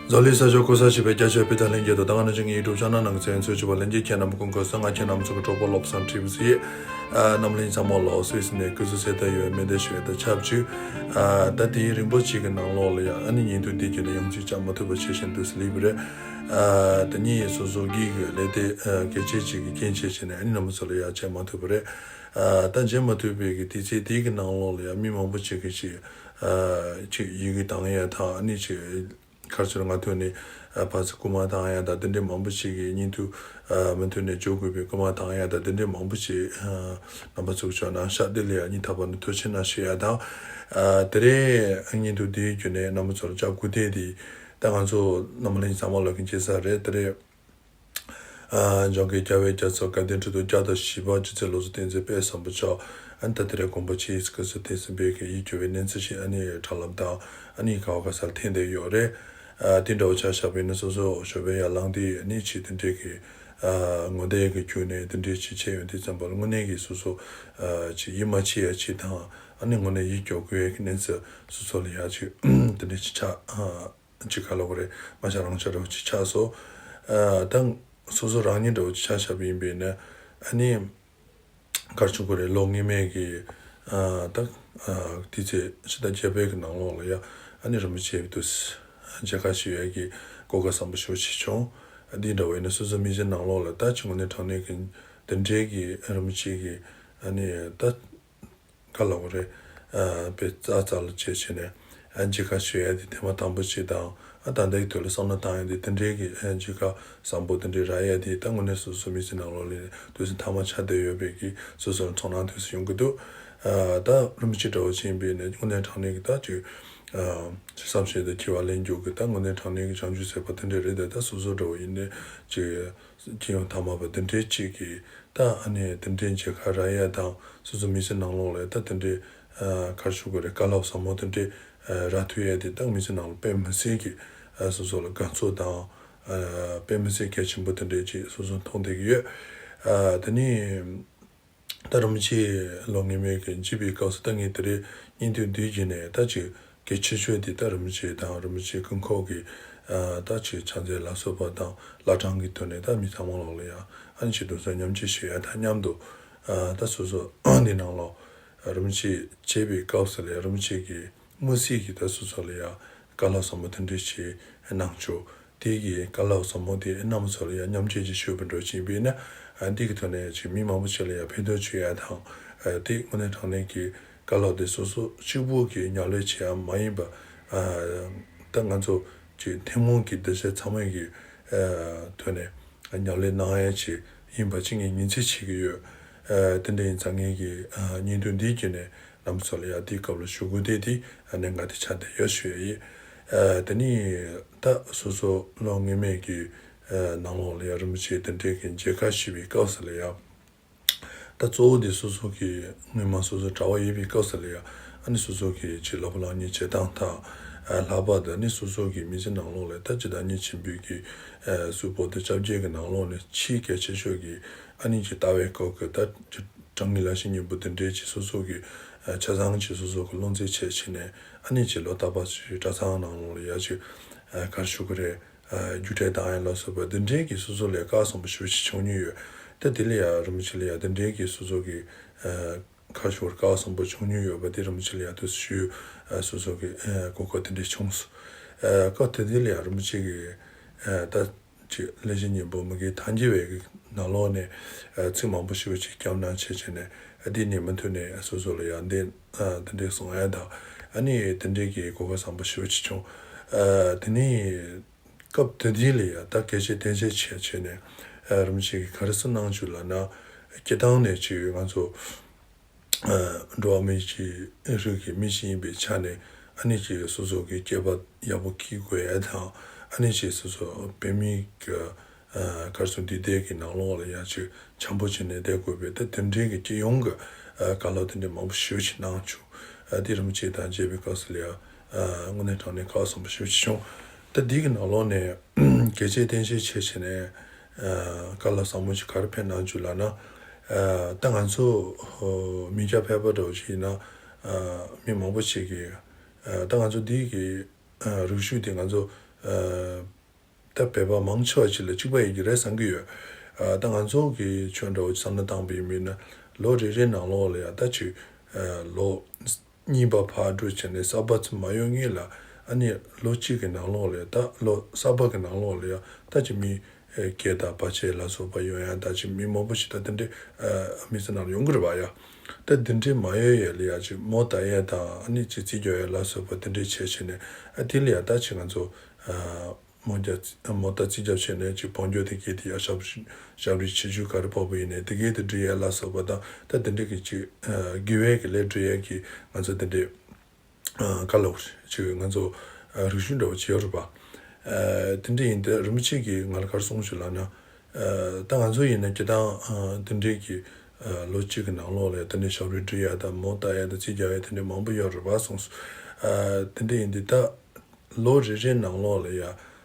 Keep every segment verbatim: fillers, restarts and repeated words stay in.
འཛམ་གླིང་ས་ཕྱོགས་ཀུན་ས་ཞིག་པའི་སྐྱ་ཆོས་བོད་དང་ལྷན་རྒྱས་དུ་ད་ག་ནང་བཞིན་ངའི་ཡུ་ཊུབ་ཆེ་ནལ་ནང་གི་གསན་མཁན་ཚོ་ཆུ་བ་ལྷན་རྒྱས་ཁྱེད་རྣམ་པ་ཀུན་སྐུ་གཟུགས་བཟང་། ང་ཁྱེད་རྣམ་ཚོ་གི་གྲོགས་པོ་བློ་བཟང་ཁྲི་བུ་ཟི་ཡིས། ཨ། རྣམ་གླིང་ཚང་མ་ལ་སུད་སི་ནས་སྐུ་གཟུགས་གསལ་བསྟན་ཡོད་པའི་སྨོན་འདུན་ཞུ་ཡ་དང་ཆབས་ཅིག་ཨ། ད་དེའི་རིང་པོ་ཅིག་གི་ནང་ལོགས་ལ་ཡང་ཨ་ནི་ཉིན་ཐོ་འདི་བརྒྱུད་ནས་ཡང་ཅིག་བཅར་མ་ཐུབ་པ་བྱས་བཞིན་དུ་སླེབས་པ་རེད། ཨ། དེ་ནི་སོ་སོ་གི་གི་ལས་དེ་ཨ། གལ་ཆེ་ཅིག་གི་རྐྱེན་བྱས་བྱས་ནས་ཨ་ནི་རྣམ་པ་ཚོ་ལ་ཡང་བྱས་མ་ཐུབ་པ་རེད། ཨ། ད་བྱས་མ་ཐུབ་པའི་གི་དུས་ཚོད་དེའི་གི་ནང་ལོགས་ལ་ཡང་མི་མང་པོ་ཅིག་གིས་ཅིག་ཨ། ཅིག་ཡི་གེ་བཏང་ཡ་དང་ཨ་ནི་ཅིག་ག་རེ་ཟེར། ང་ཐོག་ནས་ཨ། ཕར་ཚུར་སྐུལ་མ་བཏང་ཡ་དང་དེ་འདྲའི་མང་པོ་ཞིག་གིས་སྙིང་བསྡུས་ཨ། མུ་མཐུད་ནས་འཇོག་དགོས་པའི་སྐུལ་མ་བཏང་ཡ་དང་དེ་འདྲའི་མང་པོ་ཞིག་ཨ། རྣམ་པ་ཚོ་ཕྱོགས་ནང་ཤག་དེ་ལ་ཡང་སྙིང་ཐག་པ་ནས་ཐུགས་རྗེ་གནང་ཞུ་ཡ་དང་། ཨ། དེ་རིང་སྙིང་བསྡུས་འདིའི་བརྒྱུད་ནས་རྣམ་པ་ཚོར་བཅར་དགོས་དེ་དེ་ད་ང་ཚོ་རྣམ་པ་ལྷན་རྒྱས་ཚང་མ་ལ་གི་མཇལ་ས་རེད། དེ་རིང་ཨ། འཇང་གི་རྒྱལ་བའི་རྒྱལ་ཚབ་དགའ་ལྡན་ཁྲི་སྟོང་བརྒྱ་དང་བཞི་པ་རྗེ་བཙུན་བློ་བཟང་བསྟན་འཛིན་དཔལ་བཟང་པོ་མཆོག་ཨ་ནི་ད་དེ་རིང་དགོངས་པ་ཆེ་སྐུ་ཚེ་བརྟན་ཟིན་པའི་གི་ཡིད་སྐྱོ་བའི་གནས་ཚུལ་ཞིག་ཨ་ནི་དྲ་ལམ་དང་ཨ་ནི་ག་བ་ག་སར་ཐོན་བསྡད་ཡོད་རེད། ཨ། དེ་འདྲ་བོ་ཆ་བཞག་པ་ཡིན་ན་སོ་སོ་ཞོགས་པའི་ཡར་ལངས་དུས་ཨ་ནི་ཅིག་དེ་འདྲའི་གི་ཨ། ངོ་དེབ་གི་བརྒྱུད་ནས་དེ་འདྲའི་ཅིག་བྱས་ཡོང་དུས་ཙམ་པ་ལ་དངོས་གནས་ཀྱི་སོ་སོ་ཨ། ཅིག་ཡིད་མ་ཆེས་ཡ་ཅིག་དང་ཨ་ནི་དངོས་གནས་ཡིད་སྐྱོ་དགོས་ཡ་གི་གནས་ཚུལ་སོ་སོ་ལ་ཡ་ཅིག་དེ་འདྲའི་ཅིག་ཆགས། ཨ། ཅིག་ག་ལབ་དགོས་རེད། མ་ཆགས་རང་ཆགས་འདྲ་བོ་ཅིག་ཆགས་སོང་། ཨ། ད་སོ་སོ་རང་ཉིད་འདྲ་བོ་ཅིག་ཆ་བཞག་པ་ཡིན་པས་ན་ཨ་ནི། ག་རེ་ཞུ་དགོས་རེད། ལོ་སྔོན་མའི་གི་ཨ། ད་ཨ། དུས་ཚོད་ཕྱི་ཟླ་བརྒྱད་པའི་གི་ནང་ལོགས་ལ་ཡ་ཨ་ནི་རིན་པོ་ཆེ་དུ་མཇལ་ཁ་ཞུ་ཡས་ཀྱི་གོ་སྐབས་བཟང་པོ་ཞེ་པོ་ཅིག་བྱུང་། འདི་འདྲ་བོ་ཡིན་ན་སོ་སོ་མི་ཚེ་ནང་ལོགས་ལ་ད་ཅིག་དངོས་གནས་དྲང་གནས་ཀྱི་འདི་འདྲའི་གི་རིན་པོ་ཆེ་གི་ཨ་ནི་ད་ག་ལབ་དགོས་རེད། ཨ། དཔེ་ཙག་ཙག་ལ་བྱས་བྱས་ནས་ཨ། མཇལ་ཁ་ཞུ་ཡ་དེ་ཐེངས་མ་དང་པོ་ཅིག་དང་ཨ། ད་ལྟའི་དུས་ལ་བསམ་བློ་བཏང་ཡ་དེ་དེ་འདྲའི་གི་ཨ། མཇལ་ཁ་བཟང་པོ་དེ་འདྲའི་རག་ཡ་དེ་ད་དངོས་གནས་སོ་སོ་མི་ཚེ་ནང་ལོགས་ལ་དུས་ཚོད་མཐའ་མ་ཆགས་བསྡད་ཡོད་པའི་གི་སོ་སོར་ཚོར་སྣང་དུས་སུ་ཡོང་གི་འདུག་ཨ། ད་རིན་པོ་ཆེ་འདྲ་བོ་ཅིག་ཡིན་པས་ནས་དངོས་གནས་དྲང་གནས་ཀྱི་ད་ཅིག་ཨ། ཅིག་བསམ་ཤེས་དང་འཁྱེར་བ་ལེན་རྒྱུ་གི་ད་དངོས་གནས་དྲང་གནས་ཀྱི་བྱང་ཆུབ་སེམས་དཔའ་དེ་འདྲ་རེད། ད་ད་སོ་སོ་འདྲ་བོ་ཡིན་ནས་ཅིག་སྤྱི་ཡོངས་ཐ་མ་པ་དེ་འདྲའི་གཅིག་གིས་ད་ཨ་ནི་དེ་འདྲའི་མཇལ་ཁ་རག་ཡ་དང་སོ་སོ་མི་ཚེ་ནང་ལོགས་ལ་ད་དེ་འདྲའི་ཨ། ག་རེ་ཞུ་དགོས་རེད། བཀའ་སློབ་བཟང་པོ་དེ་འདྲའི་ཨ། རག་ཐུབ་ཡ་དེ་ད་མི་ཚེ་ནང་ལ་དཔེ་མི་སྲིད་ཀྱི་ཨ། སོ་སོ་ལ་དགའ་ཚོར་དང་ཨ། དཔེ་མི་སྲིད་གལ་ཆེན་པོ་དེ་འདྲའི་ཅིག་སོ་སོ་མཐོང་བསྡད་ཀྱི་ཡོད། ཨ། དེ་ནི། ད་རིན་པོ་ཆེ་ལོ་སྔོན་མའི་གི་མཇལ་བའི་སྐབས་སུ་ད་ངས་དེ་རིང་སྙིང་བསྡུས་འདི་བརྒྱུད་ནས་ད་ཅིག་གལ་ཆེ་ཤོས་དེ་ད་རིན་པོ་ཆེ་དང་རིན་པོ་ཆེ་སྐུ་འཁོར་གྱི་ཨ། ད་ཅིག་ཕྱག་མཛོད་ལ་སོགས་པ་དང་བླ་བྲང་གི་ཐོག་ནས་ད་མི་ཚང་མ་ལོག་ལ་ཡང་ཨ་ནི་ཅིག་གདུང་སེམས་མཉམ་སྐྱེད་ཞུ་ཡ་དང་མཉམ་དུ་ཨ། ད་སོ་སོ་འདི་ནང་ལོགས་རིན་པོ་ཆེ་མཇལ་བའི་སྐབས་སུ་ལ་ཡང་རིན་པོ་ཆེ་གི་དམིགས་བསལ་གྱི་ད་སོ་སོ་ལ་ཡང་བཀའ་སློབ་བཟང་པོ་དེ་འདྲ་ཞིག་གནང་བྱུང་། དེ་གི་བཀའ་སློབ་ཟབ་མོ་དེ་རྣམ་པ་ཚོ་ལ་ཡང་མཉམ་སྤྱོད་ཅིག་ཞུས་པ་འདྲ་ཅིག་ཡིན་པས་ན། ཨ། འདི་གི་ཐོག་ནས་ཅིག་མི་མང་པོ་ཞིག་ལ་ཡང་ཕན་ཐོགས་བྱུང་ཡ་དང་། ཨ། དེ་དངོས་གནས་དྲང་གནས་ཀྱི་བཀའ་སློབ་དེ་སོ་སོ་གཅིག་པུ་གིས་ཉམས་ལེན་བྱེད་ཡ་མ་ཡིན་པ། ཨ། ད་ང་ཚོ་ཅིག་ཐུན་མོང་གི་འདུ་ཤེས་ཚང་མ་གི་ཨ། ཐོག་ནས་ཉམས་ལེན་གནང་ཡ་ཅིག་ཡིན་པ་ཅིག་ངས་ངེས་འཛིན་བྱེད་ཀྱི་ཡོད། ཨ། དེ་འདྲ་ཡིན་ཙང་ངས་ཀྱི་ཨ། སྙིང་བསྡུས་འདིའི་བརྒྱུད་ནས་རྣམ་པ་ཚོ་ལ་ཡང་དེའི་སྐབས་ལ་ཞུ་དགོས་དེ་དེ་ཨ་ནི་ང་དེ་ཆ་དེ་ཡོད་ཞུ་ཡ་ཡིན། ཨ། དེ་ནི་ད་སོ་སོ་ལོ་སྔོན་མའི་གི་ཨ། ནང་ལོགས་ལ་ཡང་རིན་པོ་ཆེ་དེ་འདྲའི་གི་མཇལ་ཁ་ཞུས་པའི་སྐབས་སུ་ལ་ཡང་། ད་གཙོ་བོ་དེ་སོ་སོ་གི་སྔོན་མ་སོ་སོ་གྲྭ་པ་ཡིན་པའི་སྐབས་སུ་ལ་ཡང་ཨ་ནི་སོ་སོ་གི་ཅིག་སློབ་གྲྭ་སློབ་གཉེར་བྱེད་སྟངས་དང་། ཨ། ལྷག་པར་དུ་ཨ་ནི་སོ་སོ་གི་མི་ཚེ་ནང་ལོགས་ལ་ད་ཅིག་བདག་ཉིད་ཆེན་པོའི་གི་ཨ། གཟུགས་པོ་དེ་སྐྱབས་རྗེ་གི་ནང་ལོགས་ནས་ཆེས་གལ་ཆེ་ཤོས་ཀྱི་ཨ་ནི་ཅིག་ལྟ་བའི་སྐོར་གྱི་ད་ཅིག་དྲང་ངེས་ལ་ཤེས་སྙིང་པོ་དེ་འདྲའི་ཅིག་སོ་སོ་གི་ཨ། ཆ་ཚང་ཅིག་སོ་སོ་གི་བློ་འཛིན་བྱས་བྱས་ནས་ཨ་ནི་ཅིག་ལོ་རྟག་པར་ཅིག་གྲྭ་ཚང་ནང་ལོགས་ལ་ཡ་ཅིག་ཨ། ག་རེ་ཞུ་གི་རེད། ཨ། རྒྱུགས་སྤྲོད་བཏང་ཡ་ལ་སོགས་པ་འདི་འདྲའི་གི་སོ་སོ་ལ་བཀའ་བཟང་པོ་ཞེ་པོ་ཅིག་བྱུང་མྱོང་ཡོད། ད་དེ་ལ་ཡ་རིན་པོ་ཆེ་ལ་ཡ་འདི་འདྲའི་གི་སོ་སོ་གི་ཨ། ག་རེ་ཞུ་དགོས་རེད། བཀའ་བཟང་པོ་བྱུང་མྱོང་ཡོད་པ་དེ་རིན་པོ་ཆེ་ལ་ཡ་དུས་སུ་ཞུ། ཨ། སོ་སོ་གི་ཨ། གོ་སྐབས་དེ་འདྲ་བྱུང་སོང་། ཨ། སྐབས་དེ་དུས་ལ་ཡ་རིན་པོ་ཆེ་གི་ཨ། ད་ཅིག་ལེགས་བཤད་སྙིང་པོ་མ་གི་ཐལ་འགྱུར་བའི་གི་ནང་ལོགས་ནས་ཨ། ཚིག་མང་པོ་ཞེ་པོ་ཅིག་བརྒྱབ་གནང་བྱས་བྱས་ནས་ཨ། འདི་ནས་མུ་མཐུད་ནས་སོ་སོ་ལ་ཡ་འདི་ཨ། འདི་འདྲའི་གསུང་ཡ་དང་ཨ་ནི་འདི་འདྲའི་གི་གོ་སྐབས་བཟང་པོ་ཞེ་པོ་ཅིག་བྱུང་། ཨ། དེ་ནས། སྐབས་དེ་དུས་ལ་ཡ་ད་གལ་ཆེ་གཏན་ཆེ་བྱས་བྱས་ནས་ཨ། རིན་པོ་ཆེ་གིས་ག་རེ་གསུངས་གནང་བྱུང་ལབ་ན། སྤྱིར་བཏང་ནས་ཅིག་ང་ཚོ་ཨ། འགྲོ་བ་མི་ཞིག་རིགས་ཀྱི་མི་ཞིག་ཡིན་པའི་ཆ་ནས་ཨ་ནི་ཅིག་སོ་སོ་གི་སྐྱེས་པ་ཡག་པོ་སྐྱེལ་དགོས་ཡ་དང་ཨ་ནི་ཅིག་སོ་སོ་བོད་མི་གི་ཨ། ག་རེ་ཟེར་འདི་དེ་གི་ནང་ལོགས་ལ་ཡ་ཅིག་འཆམ་པོ་བྱས་ནས་བསྡད་དགོས་པའི་ད་དེ་འདྲའི་གི་སྤྱི་ཡོངས་ཀྱི་ཨ། བཀའ་སློབ་དེ་འདྲའི་མང་པོ་ཞེ་པོ་ཅིག་གནང་བྱུང་། ཨ། དེ་རིན་པོ་ཆེ་དང་མཇལ་བའི་སྐབས་སུ་ལ་ཡ། ཨ། དངོས་གནས་དྲང་གནས་བཀའ་བཟང་པོ་ཞེ་པོ་ཅིག་བྱུང་། ད་འདི་གི་ནང་ལོགས་ནས་གལ་ཆེ་གཏན་ཆེ་བྱས་བྱས་ནས་ཨ། བཀའ་སློབ་བཟང་པོ་ཅིག་ག་རེ་ཕེབས་གནང་བྱུང་ལབ་ན། ཨ། ད་ང་ཚོ་ཨོ། མི་སྐྱ་ཕལ་པ་འདྲ་བོ་ཞིག་ཡིན་ན་ཨ། མི་མང་པོ་ཞིག་གིས་ཨ། ད་ང་ཚོ་འདི་གི་ཨ། རིག་གཞུང་དེ་ང་ཚོ་ ཨ་ད་བོད་པ་མང་ཆེ་བ་ཅིག་ལ་གཅིག་པ་ཡིན་གྱི་རེད་བསམ་གྱི་ཡོད། ཨ་ད་ང་ཚོ་གི་ཆོས་འདྲ་བོ་བསམ་བློ་བཏང་པ་ཡིན་ན་ལོ་རེ་རེའི་ནང་ལོགས་ལ་ཡ་ད་ཅིག་ཨ་ལོ་གཉིས་པ་ཕར་འགྲོ་བྱས་ནས་གསར་པ་ཚུར་མ་ཡོང་སྔོན་ལ་ཨ་ནི་ལོ་གཅིག་གི་ནང་ལོགས་ལ་ཡ་ད་ལོ་གསར་པ་གི་ནང་ལོགས་ལ་ཡ་ད་ཅིག་མི་ཨེ་སྐད་དང་བར་ཆད་ལ་སོགས་པ་ཡོང་ཡ་ད་ཅིག་མི་མང་པོ་ཞིག་ད་དེ་འདྲའི་ཨ་མི་ཚེ་ནང་ལ་ཡོང་གི་རེད་པ་ཡ། ད་དེ་འདྲའི་མ་ཡོང་ཡ་ལ་ཡ་ཅིག་མོ་ད་ཡ་དང་ཨ་ནི་ཅིག་རྩིས་རྒྱག་ཡ་ལ་སོགས་པ་དེ་འདྲའི་བྱས་བྱས་ནས་ཨ་དེ་ལ་ཡ་ད་ཅིག་ང་ཚོ་ཨ་མོ་རྒྱ་མོ་ད་རྩིས་རྒྱག་བྱས་ནས་ཅིག་བང་རྒྱུག་དེ་གས་དེ་ཡ་ཞབས་ཞབས་རིས་ཆེ་ཆུང་ག་རེ་ཕོག་པ་ཡིན་ནའི་དེ་གས་དེ་འབྲི་ཡ་ལ་སོགས་པ་དང་ད་དེ་འདྲའི་གི་ཅིག་ཨ་དགེ་བའི་གི་ལས་འབྲི་ཡ་གི་ང་ཚོ་དེ་འདྲའི་ཨ་ག་ལབ་ཅིག་ང་ཚོ་ཨ་རིག་གཞུང་འདྲ་བོ་བྱེད་ཡོད་རེད་པ། ཨ་དེ་འདྲ་ཡིན་དུས་རིན་པོ་ཆེ་གིས་ང་ལ་ག་རེ་གསུངས་ཤོག་ལབ་ན། ཨ་ད་ང་ཚོ་ཡིན་ན་སྤྱིར་བཏང་ཨ་དེ་འདྲའི་གི་ཨ་ལོ་གཅིག་གི་ནང་ལོགས་ལ་དེ་འདྲའི་ཞབས་རིས་འབྲི་ཡ་དང་མོ་ད་ཡ་དང་རྩིས་རྒྱག་ཡ་དེ་འདྲའི་མང་པོ་ཡོད་རེད་པ་གསུངས་སོང་། ཨ་དེ་འདྲ་ཡིན་དུས་ད་ལོ་རེ་རེའི་ནང་ལོགས་ལ་ཡ་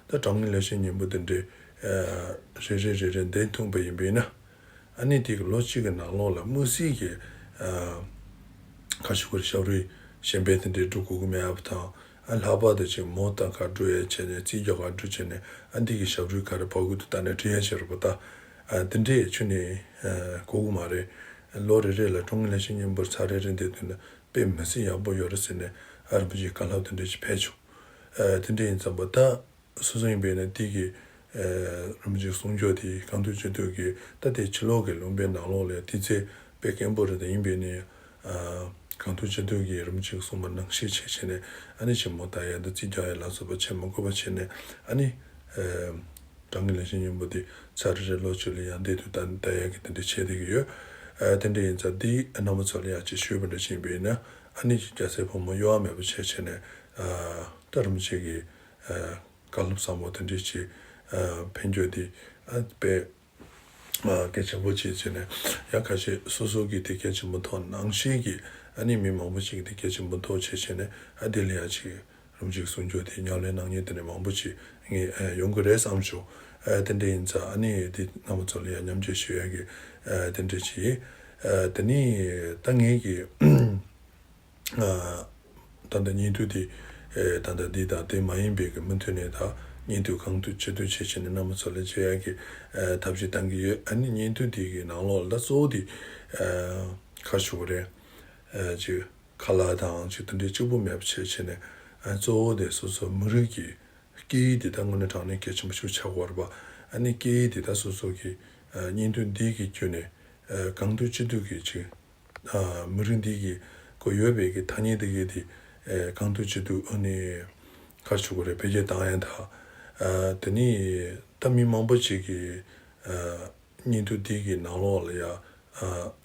ད་དྲང་ངེས་ལེགས་བཤད་སྙིང་པོ་དེ་འདྲའི་ཨ་རེ་རེ་རེ་རེ་འདོན་ཐུབ་པ་ཡིན་པས་ན། ཨ་ནི་དེ་གི་ལོ་གཅིག་གི་ནང་ལོགས་ལ་དམིགས་བསལ་གྱི་ཨ་ག་ཞུ་དགོས་རེད། ཞབས་རིས་གཞན་པའི་དེ་འདྲའི་འབྲི་དགོས་ཀྱི་མེད་པ་དང་ཨ་ལྷག་པར་དུ་ཅིག་མོ་ད་ག་འབྲི་ཡས་བྱས་ནས་རྩིས་རྒྱག་ག་འབྲི་བྱས་ནས་ཨ་འདི་གི་ཞབས་རིས་ག་རེ་ཕོག་གི་འདུག་ད་ནས་འབྲི་ཡས་བྱས་རེད་པ་ད། ཨ་དེ་འདྲས་ཁྱོན་ནས་ཨ་དགོས་ཀྱི་མ་རེད། ལོ་རེ་རེ་ལ་དྲང་ངེས་ལེགས་བཤད་སྙིང་པོ་ཚར་རེ་རེ་འདོན་དུས་ན་དཔེ་མི་སྲིད་ཡག་པོ་ཡོད་རེད་ཟེར་ནས་ཨ་རིན་པོ་ཆེའི་བཀའ་སློབ་དེ་འདྲས་ཅིག་ཕེབས་བྱུང་། ཨ་དེ་འདྲས་ཡིན་ཙམ་པ་ད། སོ་སོ་ཡིན་པས་ན་དེ་གི་ཨ་རིན་པོ་ཆེའི་གསུང་ཆོས་དེ་གང་ཐུབ་ཅི་ཐུབ་ཀྱིས་ད་དེ་ཕྱི་ལོགས་ཀྱི་ལུང་པའི་ནང་ལོགས་ལ་དེ་ཚེ་དཔེ་སྐྱེན་པོ་རེད། དེ་ཡིན་པས་ནི་ཨ་གང་ཐུབ་ཅི་ཐུབ་ཀྱིས་རིན་པོ་ཆེའི་གསུང་པ་ནང་བཞིན་བྱས་བྱས་ནས་ཨ་ནི་ཆེན་མོ་ད་ཡ་ད་རྩིས་རྒྱག་ཡ་ལ་སོགས་པ་བྱེད་མ་དགོས་པ་བྱས་ནས་ཨ་ནི་ཨ་དྲང་ངེས་ལེགས་བཤད་སྙིང་པོ་དེ་ཚར་རེ་རེ་ལོ་གཅིག་ལ་ཡང་བསྡད་དུས་ད་ད་ཡ་གི་དེ་འདྲ་བྱས་བསྡད་ཀྱི་ཡོད། ཨ་དེ་འདྲ་ཡིན་ཙང་དེ་རྣམ་པ་ཚོ་ལ་ཡང་ཅིག་ཞུས་པ་འདྲ་ཞིག་ཡིན་པས་ན་ཨ་ནི་རྒྱལ་སྲས་ཕོ་མོ་གཡོ་བ་མེད་པ་བྱས་བྱས་ནས་ཨ་ད་རིན་པོ་ཆེ་གི་ཨ་བཀའ་སློབ་བཟང་པོ་དེ་འདྲས་ཅིག་ཨ་ཕན་རྒྱུ་དེ་ཨ་དཔེ་ཨ་གལ་ཆེན་པོ་ཅིག་བྱས་ནས་ཡང་ཁ་ཤས་སོ་སོ་གི་དེ་གལ་ཆེན་པོ་མཐོང་ནང་བཞིན་གྱི་ཨ་ནི་མི་མང་པོ་ཅིག་གི་དེ་གལ་ཆེན་པོ་མཐོང་བྱས་བྱས་ནས་ཨ་དེ་ལ་ཡང་ཅིག་རིན་པོ་ཆེའི་གསུང་ཆོས་དེ་ཉམས་ལེན་གནང་མཁན་དེ་འདྲ་མང་པོ་ཅིག་ངས་ཨ་ཡོང་གི་རེད་བསམ་བྱུང་། ཨ་དེ་འདྲ་ཡིན་ཙང་ཨ་ནི་དེ་རྣམ་པ་ཚོ་ལ་ཡང་མཉམ་སྤྱོད་ཞུ་ཡག་གི་ཨ་དེ་འདྲ་ཅིག་ཨ་དེ་ནི་ད་ངས་ཀྱི་ཨ་ད་ལྟ་བརྙན་ཐུང་དེ་ཨེ་ད་ལྟ་འདི་དང་དེ་མ་ཡིན་པའི་གི་མུ་མཐུད་ནས་ད་བརྙན་ཐུང་གང་ཐུབ་ཅི་ཐུབ་བྱེད་བྱེད་ནས་རྣམ་པ་ཚོ་ལ་མཇལ་ཡག་གི་ཨེ་ཐབས་ཤེས་གཏང་གི་ཡོད། ཨ་ནི་བརྙན་ཐུང་དེ་གི་ནང་ལོགས་ལ་ད་གཙོ་བོ་དེ་ཨེ་ག་རེ་ཞུ་དགོས་རེད། ཨེ་ཅིག་ཁ་ལག་དང་ཅིག་དེ་འདྲའི་གཅིག་པུ་མེད་པ་བྱེད་བྱེད་ནས་ཨེ་གཙོ་བོ་དེ་སོ་སོ་མི་རིགས་ཀྱི་སྐད་ཡིག་དེ་ད་དངོས་གནས་དྲང་གནས་གལ་ཆེན་པོ་ཞིག་ཆགས་ཀྱི་ཡོད་རེད་པ། ཨ་ནི་སྐད་ཡིག་དེ་ད་སོ་སོ་གི་ཨེ་བརྙན་ཐུང་འདི་གི་བརྒྱུད་ནས་ཨེ་གང་ཐུབ་ཅི་ཐུབ་ཀྱིས་ཅིག་ཨ་མི་རིགས་འདི་གི་གོ་ཡོད་པའི་གི་ཐ་སྙད་འདི་གི་དེ་ཨེ་གང་ཐུབ་ཅི་ཐུབ་ཨ་ནི་ག་རེ་ཞུ་དགོས་རེད། བེད་སྤྱོད་བཏང་ཡ་དང་ཨ་དེ་ནི་ད་མི་མང་པོ་ཅིག་གི་ཨ་བརྙན་ཐུང་འདི་གི་ནང་ལོགས་ལ་ཡ་ཨ་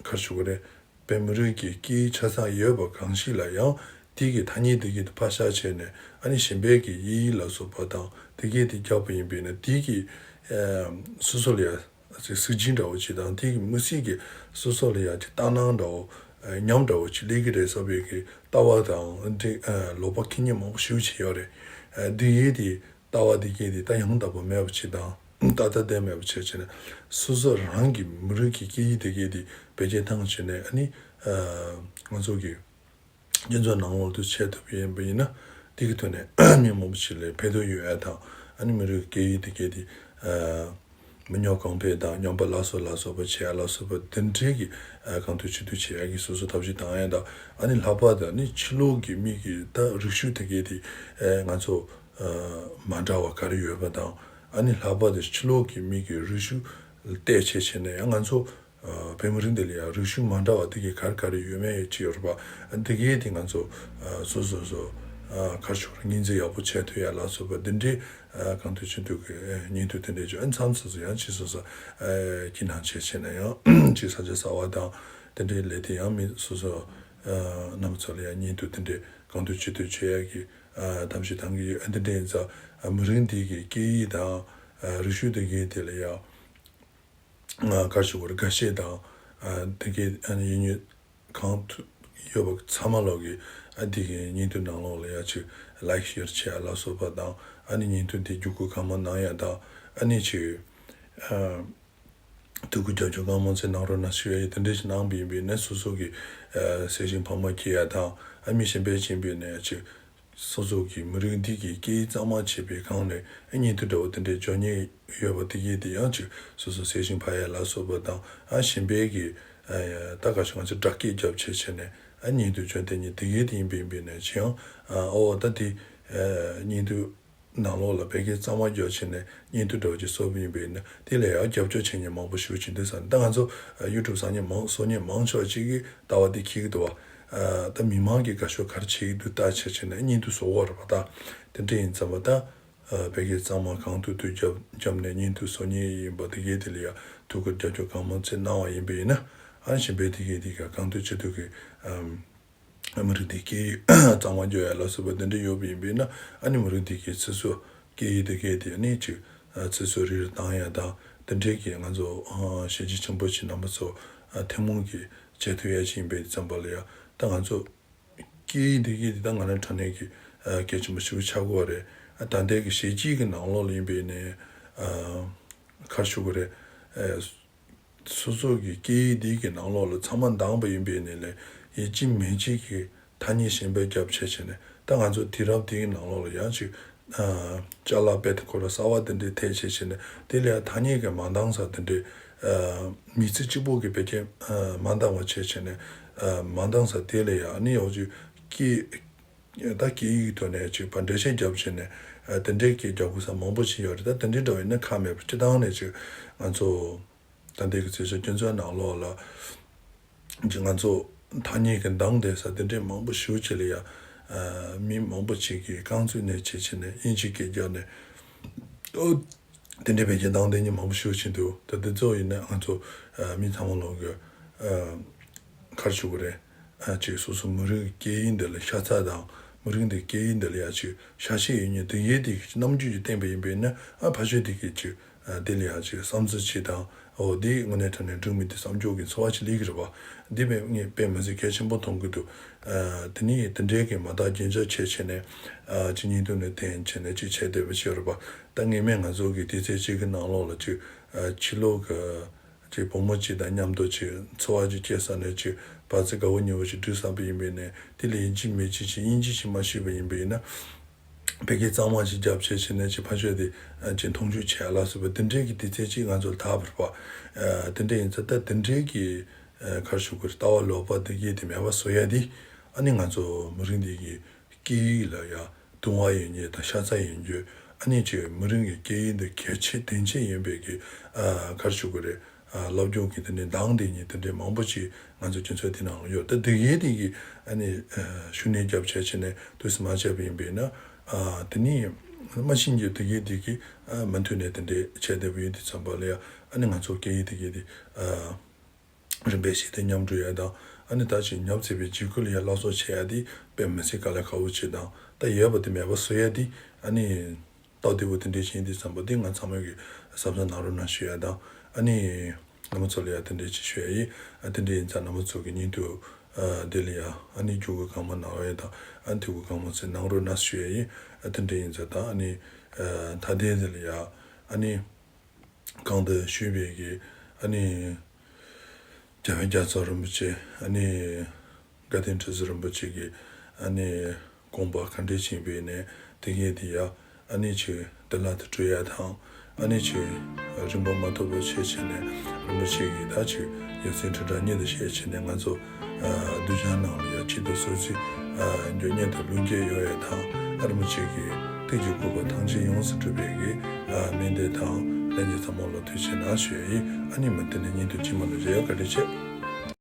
ག་རེ་ཞུ་དགོས་རེད། བོད་མི་རིགས་ཀྱི་སྐད་ཡིག་ཆ་ཚང་ཡོད་པ་གང་ཞིག་ལ་ཡང་དེ་གི་ཐ་སྙད་འདི་གི་དེ་ཕར་བཞག་བྱས་ནས་ཨ་ནི་གཞན་པའི་གི་དབྱིན་ཡིག་ལ་སོགས་པ་དང་དེ་གས་དེ་རྒྱག་པ་ཡིན་པས་ན་དེ་གི་ཨ་སོ་སོ་ལ་ཡ་གཟི་བརྗིད་འདྲ་བོ་ཅིག་དང་དེ་གི་མི་སྲིད་ཀྱི་སོ་སོ་ལ་ཡ་ཅིག་ལྟ་སྣང་འདྲ་བོ་ཨ་ཉམས་འདྲ་བོ་ཅིག་སླེབས་ཀྱི་རེད་བསམ་པའི་གི་ལྟ་བ་དང་འདི་ཨ་ལོག་པ་མཁན་སྙན་མང་པོ་ཞེ་པོ་ཅིག་ཡོད་རེད། ཨ་འདི་ཡིན་དེ་ལྟ་བ་འདི་གས་དེ་ད་ཡང་དག་པ་མེད་པ་ཅིག་དང་ཏག་ཏག་བསྡད་མེད་པ་བྱས་བྱས་ནས་སོ་སོ་རང་གི་མི་རིགས་ཀྱི་སྐད་ཡིག་འདི་གས་དེ་བེད་སྤྱོད་བཏང་བྱས་ནས་ཨ་ནི་ཨ་ང་ཚོ་གི་སྤྱི་ཚོགས་ནང་ལོགས་སུ་བྱེད་ཐུབ་ཡིན་པ་ཡིན་ན་དེ་གི་ཐོག་ནས་མི་མང་པོ་ཞིག་ལ་ཕན་ཐོགས་ཡོད་ཡ་དང་ཨ་ནི་མི་རིགས་སྐད་ཡིག་དེ་གས་དེ་ཨ་མི་ཉམས་གོང་འཕེལ་དང་ཉམས་པ་སླར་གསོ་ལ་སོགས་པ་བྱེད་ཡ་ལ་སོགས་པ་དེ་འདྲའི་གི་ཨ་གང་ཐུབ་ཅི་ཐུབ་བྱེད་ཡ་གི་སོ་སོ་ཐབས་ཤེས་བཏང་ཡ་དང་ཨ་ནི་ལྷག་པར་དུ་ཨ་ནི་ཕྱི་ལོགས་ཀྱི་མི་གི་ད་རིག་གཞུང་དེ་གས་དེ་ཨ་ང་ཚོ་ཨ་མ་འདྲ་བ་ག་རེ་ཡོད་པ་དང་ཨ་ནི་ལྷག་པར་དུ་ཕྱི་ལོགས་ཀྱི་མི་གི་རིག་གཞུང་བལྟས་བྱས་བྱས་ནས་ཡང་ང་ཚོ་ཨ་བོད་མི་རིགས་འདི་ལ་ཡང་རིག་གཞུང་མ་འདྲ་བ་འདི་གའི་ག་རེ་ག་རེ་ཡོད་མེད་ཅིག་ཡོད་རེད་པ། འདི་གའི་དེ་ང་ཚོ་ཨ་སོ་སོ་སོ་ཨ་ག་རེ་ཞུ་དགོས་རེད། སྙིང་བརྩེ་ཡག་པོ་བྱེད་ཐུབ་ཡ་ལ་སོགས་པ་འདི་འདྲའི་ཨ་གང་ཐུབ་ཅི་ཐུབ་ཀྱི་ཨ་བརྙན་ཐུང་དེ་འདྲའི་ཅིག་ཨ་མཚམས་སོ་སོ་ཡང་ཅིག་སོ་སོ་ཨ་ཁྱེད་རྣམས་བྱས་བྱས་ན་ཡང་ཅིག་ས་ཆ་གསར་པ་དང་དེ་འདྲའི་ལས་དེ་ཡང་མི་སོ་སོ་ཨ་རྣམ་པ་ཚོ་ལ་ཡང་བརྙན་ཐུང་དེ་འདྲའི་གང་ཐུབ་ཅི་ཐུབ་བྱེད་ཡ་གི་ཨ་ཐབས་ཤེས་གཏང་གི་ཡོད། ཨ་འདི་འདྲ་ཡིན་ཙང་ཨ་མི་རིགས་འདི་གི་སྐད་ཡིག་དང་ཨ་རིག་གཞུང་འདི་གའི་དེ་ལ་ཡང་ང་ག་རེ་ཞུ་དགོས་རེད། འགའ་ཤས་དང་ཨ་འདི་གའི་ཨ་ནི་ཡིན་ཡོད་གང་ཐུབ་ཡོད་པ་ཚང་མ་ལོག་གི་ཨ་འདི་གའི་བརྙན་ཐུང་ནང་ལོགས་ལ་ཡ་ཅིག་ལའིག་ཤེར་བྱེད་ཡ་ལ་སོགས་པ་དང་ཨ་ནི་བརྙན་ཐུང་དེ་བརྒྱུད་སྐུར་གང་མང་གནང་ཡ་དང་ཨ་ནི་ཅིག་ཨ་ཐུགས་ཁུར་རྒྱབ་སྐྱོར་གང་མང་ཙམ་གནང་རོགས་གནང་ཞུ་ཡ་ཡིན། དེ་འདྲ་ཞིག་གནང་བ་ཡིན་པས་ན་སོ་སོ་གི་ཨ་སེམས་ཤིང་ཕ་མ་སྐྱེ་ཡ་དང་ཨ་མི་གཞན་པའི་སྦྱིན་པའི་ནས་ཅིག་ སོ་སོ་གི་མི་རིགས་འདི་གི་སྐད་ཡིག་གཙང་མ་བྱེད་པའི་སྒང་ནས་ཨ་བརྙན་ཐུང་འདྲ་བོ་དེ་འདྲའི་འཇོག་མཁན་ཡོད་པ་དེ་གས་དེ་ཡང་ཅིག་སོ་སོ་གསལ་ཞིང་ཕ་ཡ་ལ་སོགས་པ་དང་ཨ་གཞན་པའི་གི་ཨ་ད་ག་ཤོད་ང་ཚོ་སྦྲག་སྐད་རྒྱབ་བྱས་བྱས་ནས་ཨ་བརྙན་ཐུང་འཇོག་བསྡད་མཁན་དེ་གས་དེ་ཡིན་པ་ཡིན་པས་ནས་ཅི་ཡང་ཨ་ཨོ་ད་དེ་ཨ་བརྙན་ཐུང་ནང་ལོགས་ལ་བོད་སྐད་གཙང་མ་རྒྱག་བྱས་ནས་བརྙན་ཐུང་འདྲ་བོ་ཅིག་བཟོས་པ་ཡིན་པས་ན་དེ་ལ་ཡང་རྒྱབ་སྐྱོར་བྱེད་མཁན་མང་པོ་ཞེ་པོ་ཅིག་འདུག་ཟེར་ནས། ད་ང་ཚོ་ཡུ་ཊུབ་བཟང་མཁན་མང་བཟོ་མཁན་མང་ཆེ་བ་ཅིག་གིས་ལྟ་བ་དེ་འཁྱེར་གྱི་འདུག་བ། ད་མི་མང་གིས་དགའ་ཤོས་ག་རེ་བྱེད་ཀྱི་འདུག་ལྟ་བྱས་བྱས་ནས་བརྙན་ཐུང་བཟོ་གི་ཡོད་རེད་པ། ད་དེ་འདྲ་ཡིན་ཙང་བ་ད་བོད་སྐད་གཙང་མ་གང་ཐུབ་ཐུབ་རྒྱབ་རྒྱབ་ནས་བརྙན་ཐུང་བཟོ་མཁན་ཡིན་པ་དེ་གས་དེ་ལ་ཡང་ཐུགས་ཁུར་རྒྱབ་སྐྱོར་གང་མང་ཅིག་གནང་བ་ཡིན་པས་ན་ཨ་གཞན་པའི་དེ་གས་དེ་ག་གང་ཐུབ་ཅི་ཐུབ་ཀྱིས་མི་རིགས་དེ་སྐད་ཡིག་གཙང་མ་རྒྱག་ཡ་ལ་སོགས་པ་དེ་འདྲ་ཡོད་པ་ཡིན་པས་ན་ཨ་ནི་མི་རིགས་དེ་གའི་ཚིག་མཛོད་སྐད་ཡིག་དེ་གའི་དེ་ནི་ཅིག་ཚིག་མཛོད་རིལ་བཏང་ཡ་དང་དེ་འདྲའི་གི་ང་ཚོ་གཞི་རྒྱ་ཆེན་པོ་ཅིག་རྣམ་པ་ཚོ་ཐུན་མོང་གི་བྱེད་ཐུབ་ཡ་ཅིག་ཡིན་པའི་ཙམ་པ་ལ་ཡ་ད་ང་ཚོ་སྐད་ཡིག་དེ་གའི་དེ་ད་ང་རང་དྲང་གནས་ཀྱི་གལ་ཆེན་པོ་ཞིག་ཆགས་ཀྱི་ཡོད་རེད། ད་ལྟའི་གི་གཞི་རྒྱ་གི་ནང་ལོགས་ལ་ཡིན་པས་ནས་ག་རེ་ཞུ་དགོས་རེད། སོ་སོ་གི་སྐད་ཡིག་འདི་གི་ནང་ལོགས་ལ་ཚང་མ་འདང་པ་ཡིན་པའི་ནས་ལས་ཡིན་གཅིག་མིན་གཅིག་གི་ཐ་སྙད་གཞན་པ་རྒྱབ་བྱས་བྱས་ནས་ད་ང་ཚོ་དུས་རབས་འདི་གི་ནང་ལོགས་ལ་ཡང་ཅིག་ཅ་ལག་དཔེ་དེ་ཁོ་ར་གསར་བ་དེ་འདྲའི་ཐད་བྱས་བྱས་ནས་དེ་ལས་ཐ་སྙད་ཀྱི་མ་འདང་ས་དེ་འདྲའི་མི་ཚེ་གཅིག་པོ་གི་བེད་སྤྱད་མ་འདང་བ་བྱས་བྱས་ནས་མ་འདང་ས་དེ་ལས་ཡང་ནི་ཡོང་ཅིག་སྐད་ད་སྐད་ཡིག་གི་ཐོག་ནས་ཅིག་པར་འགྲེལ་བཤད་རྒྱབ་བྱས་ནས་དེ་འདྲའི་སྐད་རྒྱག་དགོས་ས་མང་པོ་ཞིག་ཡོད་རེད། ད་དེ་འདྲའི་འདྲ་བ་ཡིན་ན་ཁག་མེད་པ་སྤྱི་བཏང་ནས་ཅིག་ང་ཚོ། ད་ལྟའི་གི་བརྗོད་བྱ་སྐྱོན་འཛུགས་ནང་ལོགས་ལ་ཅིག་ང་ཚོ་ཐ་སྙད་ཀྱི་འདང་བསྡད་ས་དེ་འདྲའི་མང་པོ་ཞེ་པོ་ཅིག་ལ་ཡ་མི་མང་པོ་ཅིག་གིས་རྐང་བཙུགས་ནས་བྱས་བྱས་ནས་དབྱིན་ཇིའི་སྐད་རྒྱག་ནས་ཨོ་དེ་འདྲའི་བེད་སྤྱད་འདང་བསྡད་མཁན་མང་པོ་ཞེ་པོ་ཅིག་འདུག་ད་དེ་ཚོ་ཡིན་ན་ང་ཚོ་མི་ཚང་མ་ལོག་གི་ག་རེ་ཞུ་དགོས་རེད། ཅིག་སོ་སོ་མི་རིགས་སྐད་ཡིག་འདི་ལ་ཤ་ཚ་དང་མི་རིགས་འདི་སྐད་ཡིག་འདི་ལ་ཡ་ཅིག་ཤ་ཞེན་ཡོད་མཁན་དེ་ཡས་དེ་རྣམ་འགྱུར་གྱིས་བསྟན་པ་ཡིན་པས་ན་ཨ་ཕ་ཤོད་དེ་གས་ཅིག་དེ་ལ་ཡང་ཅིག་བསམ་ཚུལ་ཅིག་དང་འོ་དེ་དངོས་གནས་དྲང་གནས་འགྲིག་མི་འདུག་བསམ་འཇོག་གི་ཚོར་བ་ཅིག་སླེབས་ཀྱི་རེད་པ། འདི་དཔེ་ངས་དཔེ་མི་སྲིད་གལ་ཆེན་པོ་མཐོང་གི་འདུག་དེ་ནས་དེ་འདྲའི་གི་མ་དག་རྒྱན་ཆ་བྱས་བྱས་ནས་ཅིག་བརྙན་ཐུང་ནས་བསྟན་བྱས་ནས་ཅིག་བྱས་བསྡད་པ་ཅིག་ཡོད་རེད་པ། ད་ངེས་མེད་ང་ཚོ་གི་དུས་ཚོད་ཅིག་གི་ནང་ལོགས་ལ་ཅིག་ཕྱི་ལོགས་གི་ཅིག་བུ་མོ་ཅིག་དང་མཉམ་དུ་ཅིག་འཚོ་བ་ཅིག་སྐྱེལ་ས་ནས་ཅིག་བར་ཚིག་དགའ་བོ་ཉེ་བོ་ཅིག་སྒྲིག་བསམ་པ་ཡིན་པས་ནས་དེ་ལ་ཡིན་གཅིག་མིན་གཅིག་ཅིག་དབྱིན་ཇི་ཅིག་མ་ཤེས་པ་ཡིན་པས་ན། བོད་སྐད་གཙང་མ་ཞིག་རྒྱབ་བྱས་བྱས་ནས་ཅིག་ཕ་ཤོད་དེ་ཅིག་མཐོང་ཆུང་བྱས་ལ་སོགས་པ་དེ་འདྲའི་གི་དུས་ཚོད་ཅིག་ང་ཚོར་ཐར་བ་རེད་པ། དེ་འདྲ་ཡིན་ཙང་ད་དེ་འདྲའི་གི་ག་རེ་ཞུ་དགོས་རེད། ལྟ་བ་ལོག་པ་དེ་གས་དེ་མེད་པ་བཟོ་ཡ་དེ་ཨ་ནི་ང་ཚོ་མི་རིགས་འདི་གི་སྐད་ཡིག་ལ་ཡ་དུང་བ་ཡོད་མཁན་དང་ཤ་ཚ་ཡོད་མཁན་ཨ་ནི་ཅིག་མི་རིགས་ཀྱི་སྐད་ཡིག་འདི་གལ་ཆེ་དོན་ཆེ་ཡིན་པའི་གི་ག་རེ་ཞུ་དགོས་རེད། ལབ་རྒྱུ་གི་དེ་ནས་འདང་དེ་ཉིད་དེ་འདྲའི་མང་པོ་ཅིག་ང་ཚོ་སྤྱི་ཚོགས་དེ་ནང་ལ་ཡོད། ད་དེ་གའི་དེ་གི་ཨ་ནི་ཤུགས་སྣོན་རྒྱབ་བྱས་བྱས་ནས་དུས་སུ་མ་བྱས་པ་ཡིན་པས་ན་དེ་ནི་མ་ཤེས་རྒྱུ་དེ་གའི་དེ་གི་མུ་མཐུད་ནས་དེ་འདྲའི་བྱས་བསྡད་པ་ཡིན་དུས་ཙམ་པ་ལ་ཡ་ཨ་ནི་ང་ཚོ་སྐད་ཡིག་དེ་གའི་དེ་རིམ་པས་ཞིག་དེ་ཉམས་འགྲོ་ཡ་དང་ཨ་ནི་ད་ཅིག་ཉམས་ཚར་བའི་རྗེས་ཁུལ་ལ་ཡ་སླར་གསོ་བྱེད་ཡ་དེ་དཔེ་མི་སྲིད་དཀའ་ལས་ཁག་པོ་ཅིག་དང་ད་ཡོད་པ་དེ་མེད་པ་བཟོ་ཡ་དེ་ཨ་ནི། སྟབས་བདེ་པོ་དེ་འདྲའི་ཕྱིན་དུས་ཙམ་པ་འདི་ང་ཚང་མས་ཀྱི་བསམ་བློ་གནང་རོགས་གནང་ཞུ་ཡ་དང་ཨ་ནི་རྣམ་པ་ཚོ་ལ་ཡ་དེ་འདྲའི་ཅིག་ཞུ་ཡ་ཡིན། ཨ་དེ་འདྲའི་ཡིན་ཙང་རྣམ་པ་ཚོ་གི་སྙིང་སྟོབས་ཨ་དེ་ལ་ཡ་ཨ་ནི་རྒྱུ་གུ་གང་མང་གནང་རོགས་ཡ་དང་ཨ་ནི་དེ་གུ་གང་མང་ཟིན་གནང་རོགས་གནང་ཞུ་ཡ་ཡིན། ཨ་དེ་འདྲའི་ཡིན་ཙང་ད་ཨ་ནི་ཨ་ད་ལྟའི་དེ་ལ་ཡ་ཨ་ནི་གང་དུ་ཞུས་པའི་གི་ཨ་ནི། རྒྱལ་བའི་རྒྱལ་ཚབ་རིན་པོ་ཆེ་ཨ་ནི་དགའ་ལྡན་ཁྲི་ཟུར་རིན་པོ་ཆེ་གི་ཨ་ནི་དགོངས་པ་ག་འདྲས་ཕྱིན་པའི་ནས་དེ་གས་དེ་ཡ་ཨ་ནི་ཆོས་འདི་ལ་དུ་སྤྲོད་ཡ་དང་ཨ་ནི་ཆོས་རིན་པོ་མ་ཐོབ་པ་ཆེ་ཆེ་ནས་རིན་པོ་ཆེ་གི་ད་ཆོས་ཡོད་ཚད་དྲིལ་བསྒྲགས་གཉིས་དུ་བཤད་ཆེ་ནས་ང་ཚོ་གདུལ་བྱ་ནང་ལ་ཡ་ཆེད་དུ་སོ་སོའི་འགྱོད་ཉེན་དང་ལུས་འགྱོད་ཡོད་ཡ་དང་ཨ་རིན་པོ་ཆེ་གི་ཐུགས་ཀྱི་དགོངས་པ་ཐམས་ཅད་ཡོངས་སུ་གྲུབ་པའི་གི་སྨོན་འདུན་དང་ལྷན་རྒྱས་ཚང་མ་ལ་ཐུགས་ཆེ་གནང་ཞུ་ཡ་ཡིན། ཨ་ནི་མ་དེ་ནས་ཉིན་དུ་ཅི་མ་ལ་བཞེས་ཡ་བཀའ་དྲིན་ཆེ།